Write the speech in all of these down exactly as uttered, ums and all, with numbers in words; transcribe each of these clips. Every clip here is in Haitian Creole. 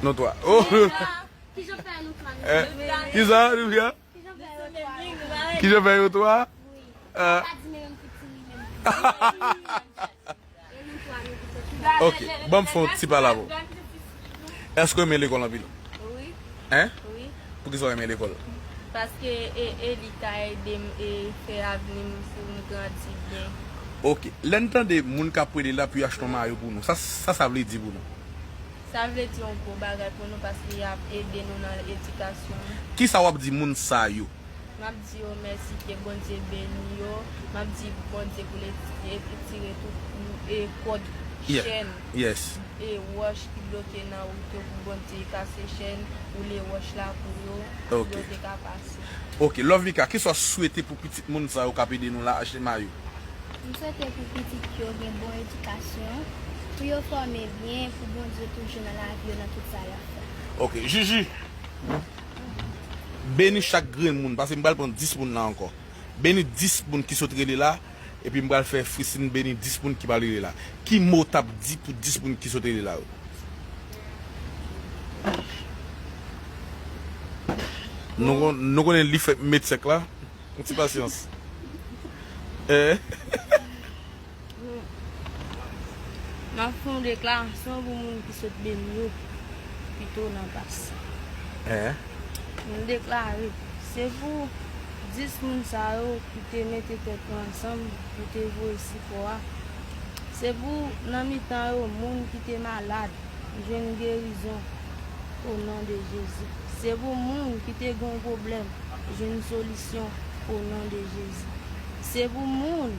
Nou twa. Oh. Kijan fè nou twa? Eh, kijan nou fè? Kijan fè yo twa? Kijan fè yo twa? Wi. Ah. Pa di menm piti li menm. E nou twa nou ki sòti. Ok, ban m fè yon ti pale avè w. Èske w renmen lekòl anpil? Wi. Hein? Wi. Poukisa w renmen lekòl? Paske e, e li ka ede m e fè avni m pou m grandi byen. Ok, lè n tande moun k ap rele la pou y achte yon mayo pou nou, sa, sa, sa vle di pou nou? Sa vle di yon gwo bagay pou nou paske y ap ede nou nan edikasyon nou. Kisa w ap di moun sa yo? M ap di yo mèsi, ke Bondye beni yo. M ap di Bondye pou l eti-, retire tout e kòd, chèn, e wòch ki bloke nan wout yo pou Bondye kase chèn, woule wòch la pou yo, pou yo te ka pase. Ok, Love Mika, kisa w swete pou pitit moun sa yo k ap ede nou la achte mayo? M swete pou pitit yo gen bon edikasyon, pou yo fòme byen, pou Bondye toujou nan lavi yo nan tout sa y ap fè. Ok, Jiji. Beni chak grenn moun, paske m pral pran dis moun la ankò. Beni dis moun ki sot rele la, epi m pral fè Fristin beni dis moun ki pa rele la. Ki mo w t ap di pou dis moun ki sot rele la yo? Nou kon-, nou konnen li fèk met sèk la. Yon ti pasyans. Eh. M ap fè yon deklarasyon pou moun ki sot beni yo pito nan pas. Eh. M deklare, se pou dis moun sa yo ki te mete tèt yo ansanm, ki te voye sipò a. Se pou nan mitan yo moun ki te malad jwenn gerizon o non de Jezi. Se pou moun ki te gen yon pwoblèm jwenn solisyon o non de Jezi. Se pou moun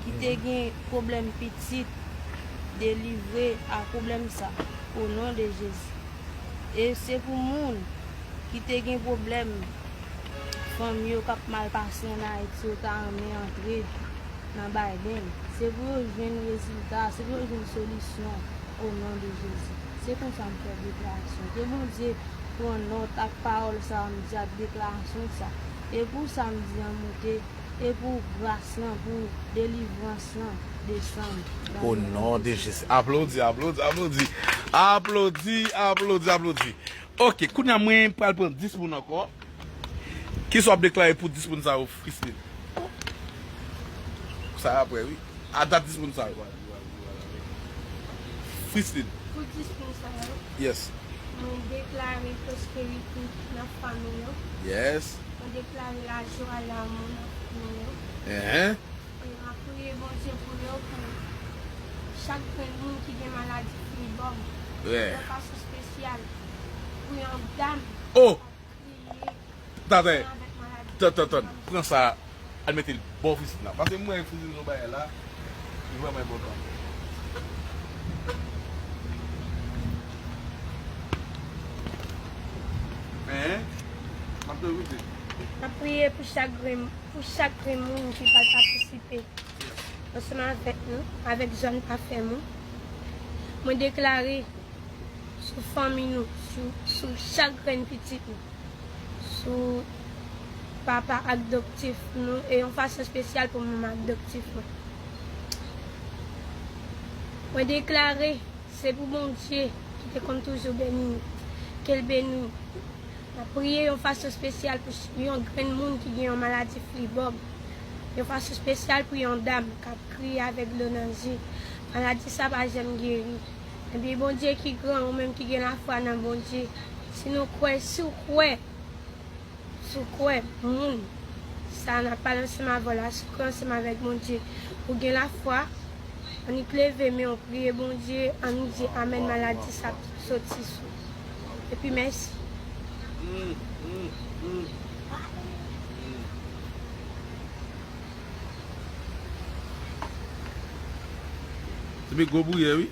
ki te gen pwoblèm pitit delivre a pwoblèm sa o non de Jezi. E se pou moun ki te gen pwoblèm fanmi yo k ap mal pase ann Ayiti yo ta renmen antre nan Biden. Se pou yo jwenn rezilta, se pou yo jwenn solisyon o non de Jezi. Se konsa m fè deklarasyon. Ke Bondye pran nòt ak pawòl sa a m di ak deklarasyon sa. E pou sa m di an moute, e pou gras lan, pou delivrans lan desann. O non de Jezi. Aplodi, aplodi, aplodi. Aplodi, aplodi, aplodi. Ok, kounye a mwen pral pran dis moun ankò. Kisa w ap deklare pou dis moun sa yo, Fristin? Sa apre, wi. A dat dis moun sa yo. Fristin. Pou dis moun sa yo. Yes. Mwen deklare pwosperite nan fanmi yo. Yes. Mwen deklare lajwa, lanmou nan fanmi yo. Ehe. E m ap priye Bondye pou yo, pou chak grenn moun ki gen maladi flibòm. Yon fason espesyal pou yon dam k ap kriye ansanm avèk maladi flibòm. Tann, tann, tann. Pran sa, al mete l bò Fristin la. Paske mwen, Fristin, yon bagay la, li vrèman enpòtan. Hein? M ap tou Fristin. M ap priye pou chak grenn, pou chak grenn moun ki pral patisipe ansanm avèk nou, avèk zòn Pafè Mou. Mwen deklare sou fanmi nou, sou, sou chak grenn pitit nou, sou papa adoptif nou, e yon fason espesyal pou manman adoptif mwen. Mwen deklare, se pou Bondye ki te konn toujou beni nou, ke l beni nou. M ap priye yon fason espesyal pou ch-, yon grenn moun ki gen yon maladi flibòm. Yon fason espesyal pou yon dam k ap kriye avèk dlo nan je. Maladi sa pa janm geri. Ebyen, Bondye ki gran, ou menm ki gen lafwa nan Bondye, si nou kwè, si w kwè, si w kwè, moun sa n ap pale ansanm avè w la, si w kwè ansanm avèk Bondye, ou gen lafwa, annik leve men w, priye Bondye, annik di amèn, maladi sa ap soti sou. Epi mèsi. Se byen gwo bouyè, wi.